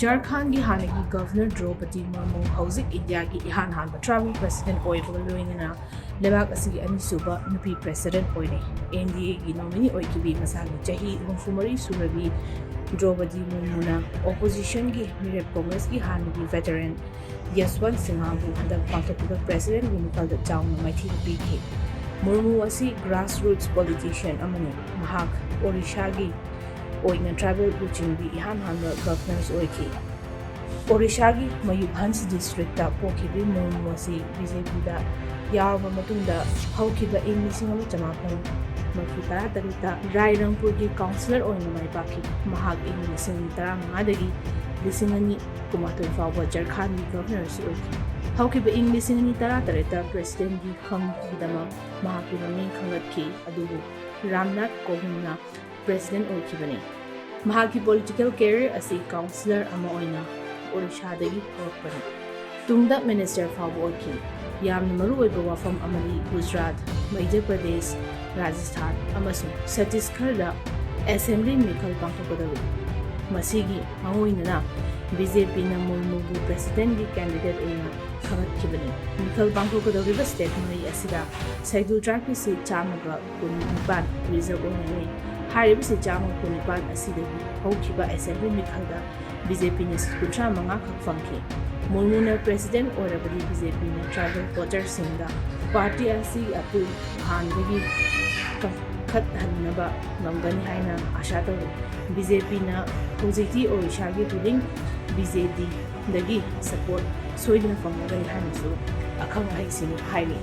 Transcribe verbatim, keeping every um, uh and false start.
ꯖꯥꯔꯈꯟꯒꯤ ꯍꯥꯟꯅꯒꯤ ꯒꯚꯔꯅꯔ ꯗ꯭ꯔꯧꯄꯗꯤ ꯃꯨꯔꯃꯨ ꯍꯧꯖꯤꯛ ꯏꯟꯗꯤꯌꯥꯒꯤ ꯏꯍꯥꯟ ꯍꯥꯟꯕ ꯇ꯭ꯔꯥꯏꯕꯦꯜ ꯄ꯭ꯔꯦꯁꯤꯗꯦꯟꯠ ꯑꯣꯏꯕꯒ ꯂꯣꯏꯅꯅ ꯂꯩꯕꯥꯛ ꯑꯁꯤꯒꯤ ꯑꯅꯤꯁꯨꯕ ꯅꯨꯄꯤ ꯄ꯭ꯔꯦꯁꯤꯗꯦꯟꯠ ꯑꯣꯏꯔꯦ꯫ ꯑꯦꯟꯗꯤꯑꯦꯒꯤ ꯅꯣꯃꯤꯅꯤ ꯑꯣꯏꯈꯤꯕꯤ ꯃꯁꯥꯒꯤ ꯆꯍꯤ ꯍꯨꯝꯐꯨ ꯃꯔꯤ ꯁꯨꯔꯕꯤ ꯗ꯭ꯔꯧꯄꯗꯤ ꯃꯨꯔꯃꯨꯅ ꯑꯣꯄꯣꯖꯤꯁꯟꯒꯤ ꯃꯤꯔꯦꯞ ꯀꯣꯡꯒ꯭ꯔꯦꯁꯀꯤ ꯍꯥꯟꯅꯒꯤ ꯚꯦꯇꯔꯦꯟ ꯌꯁꯋꯟꯠ ꯁꯤꯡꯍꯕꯨ ꯍꯟꯗꯛ ꯄꯥꯡꯊꯣꯛꯈꯤꯕ ꯄ꯭ꯔꯦꯁꯤꯗꯦꯟꯠꯀꯤ ꯃꯤꯈꯜꯗ ꯆꯥꯎꯅ ꯃꯥꯏꯊꯤꯕ ꯄꯤꯈꯤ꯫ ꯃꯨꯔꯃꯨ ꯑꯁꯤ ꯒ꯭ꯔꯥꯁꯔꯨꯠꯁ ꯄꯣꯂꯤꯇꯤꯁꯤꯌꯟ ꯑꯃꯅꯤ꯫ ꯃꯍꯥꯛ ꯑꯣꯔꯤꯁꯥꯒꯤ ꯑꯣꯏꯅ ꯇ꯭ꯔꯥꯏꯕꯦꯜ ꯂꯨꯆꯤꯡꯕꯤ ꯏꯍꯥꯟ ꯍꯥꯟꯕ ꯒꯚꯔꯅꯔꯁꯨ ꯑꯣꯏꯈꯤ꯫ ꯑꯣꯔꯤꯁꯥꯒꯤ ꯃꯌꯨꯔꯚꯟꯖ ꯗꯤꯁꯇ꯭ꯔꯤꯛꯇ ꯄꯣꯛꯈꯤꯕꯤ ꯃꯨꯔꯃꯨ ꯑꯁꯤ ꯕꯤꯖꯦꯄꯤꯗ ꯌꯥꯎꯔꯕ ꯃꯇꯨꯡꯗ ꯍꯧꯈꯤꯕ ꯏꯪ ꯂꯤꯁꯤꯡ ꯑꯃ ꯆꯃꯥꯄꯟ ꯃꯔꯤꯐꯨ ꯇꯔꯥ ꯇꯔꯦꯠꯇ ꯔꯥꯏꯔꯪꯄꯨꯔꯒꯤ ꯀꯥꯎꯟꯁꯤꯂꯔ ꯑꯣꯏꯅ ꯃꯥꯏ ꯄꯥꯛꯈꯤ꯫ ꯃꯍꯥꯛ ꯏꯪ ꯂꯤꯁꯤꯡ ꯑꯅꯤ ꯇꯔꯥꯃꯉꯥꯗꯒꯤ ꯂꯤꯁꯤꯡ ꯑꯅꯤ ꯀꯨꯟꯃꯥꯊꯣꯏ ꯐꯥꯎꯕ ꯖꯔꯈꯟꯒꯤ ꯒꯚꯔꯅꯔꯁꯨ ꯑꯣꯏꯈꯤ꯫ ꯍꯧꯈꯤꯕ ꯏꯪ ꯂꯤꯁꯤꯡ ꯑꯅꯤ ꯇꯔꯥꯇꯔꯦꯠꯇ ꯄ꯭ꯔꯦꯁꯤꯗꯦꯟꯠꯀꯤ ꯈꯪꯒꯤꯗꯃꯛ ꯃꯍꯥꯛꯀꯤ ꯃꯃꯤꯡ ꯈꯪꯒꯠꯈꯤ, ꯑꯗꯨꯕꯨ ꯔꯥꯝꯅꯥꯊ ꯀꯣꯕꯤꯟꯗꯅ ꯄ꯭ꯔꯦꯁꯤꯗꯦꯟꯠ ꯑꯣꯏꯈꯤꯕꯅꯤ꯫ ꯃꯍꯥꯛꯀꯤ ꯄꯣꯂꯤꯇꯤꯀꯦꯜ ꯀꯦꯔꯤꯌꯔ ꯑꯁꯤ ꯀꯥꯎꯟꯁꯤꯂꯔ ꯑꯃ ꯑꯣꯏꯅ ꯑꯣꯔꯤꯁꯥꯗꯒꯤ ꯍꯧꯔꯛꯄꯅꯤ꯫ ꯇꯨꯡꯗ ꯃꯤꯅꯤꯁꯇꯔ ꯐꯥꯎꯕ ꯑꯣꯏꯈꯤ꯫ ꯌꯥꯝꯅ ꯃꯔꯨꯑꯣꯏꯕ ꯋꯥꯐꯝ ꯑꯃꯗꯤ ꯒꯨꯖꯔꯥꯠ, ꯃꯙ꯭ꯌ ꯄ꯭ꯔꯗꯦꯁ, ꯔꯥꯖꯁꯊꯥꯟ ꯑꯃꯁꯨꯡ ꯁꯠꯇꯤꯁꯒꯔꯗ ꯑꯦꯁꯦꯝꯕ꯭ꯂꯤ ꯃꯤꯈꯜ ꯄꯥꯡꯊꯣꯛꯀꯗꯧꯔꯤ꯫ ꯃꯁꯤꯒꯤ ꯃꯥꯡꯑꯣꯏꯅꯅ ꯕꯤꯖꯦꯄꯤꯅ ꯃꯨꯔꯃꯨꯕꯨ ꯄ꯭ꯔꯦꯁꯤꯗꯦꯟꯠꯀꯤ ꯀꯦꯟꯗꯤꯗꯦꯠ ꯑꯣꯏꯅ ꯈꯪꯒꯠꯈꯤꯕꯅꯤ꯫ ꯃꯤꯈꯜ ꯄꯥꯡꯊꯣꯛꯀꯗꯧꯔꯤꯕ ꯁ꯭ꯇꯦꯠ ꯃꯔꯤ ꯑꯁꯤꯗ ꯁꯦꯗ꯭ꯌꯨꯜ ꯇ꯭ꯔꯥꯏꯕꯀꯤ ꯁꯤꯠ ꯆꯥꯝꯃꯒ ꯀꯨꯟꯅꯤꯄꯥꯟ ꯔꯤꯖꯔꯕ ꯑꯣꯏꯅ ꯂꯩ꯫ ꯍꯥꯏꯔꯤꯕ ꯁꯤꯠ ꯆꯥꯝꯃꯒ ꯀꯨꯟꯅꯤꯄꯥꯟ ꯑꯁꯤꯗꯒꯤ ꯍꯧꯈꯤꯕ ꯑꯦꯁꯦꯝꯕ꯭ꯂꯤ ꯃꯤꯈꯜꯗ ꯕꯤꯖꯦꯄꯤꯅ ꯁꯤꯠ ꯀꯨꯟꯊ꯭ꯔꯥ ꯃꯉꯥ ꯈꯛ ꯐꯪꯈꯤ꯫ ꯃꯨꯔꯃꯨꯅ ꯄ꯭ꯔꯦꯁꯤꯗꯦꯟꯠ ꯑꯣꯏꯔꯕꯗꯤ ꯕꯤꯖꯦꯄꯤꯅ ꯇ꯭ꯔꯥꯏꯕꯦꯜ ꯚꯣꯇꯔꯁꯤꯡꯗ ꯄꯥꯔꯇꯤ ꯑꯁꯤꯒꯤ ꯑꯄꯨ ꯍꯥꯟꯗꯒꯤ ꯀꯟꯈꯠꯍꯟꯅꯕ ꯉꯝꯒꯅꯤ ꯍꯥꯏꯅ ꯑꯥꯁꯥ ꯇꯧꯔꯤ꯫ ꯕꯤꯖꯦꯄꯤꯅ ꯍꯧꯖꯤꯛꯇꯤ ꯑꯣꯔꯤꯁꯥꯒꯤ ꯔꯨꯂꯤꯡ ꯕꯤꯖꯦꯗꯤꯗꯒꯤ ꯁꯄꯣꯔꯠ ꯁꯣꯏꯗꯅ ꯐꯪꯂꯒꯅꯤ ꯍꯥꯏꯅꯁꯨ ꯑꯈꯪ ꯑꯍꯩꯁꯤꯡꯅ ꯍꯥꯏꯔꯤ꯫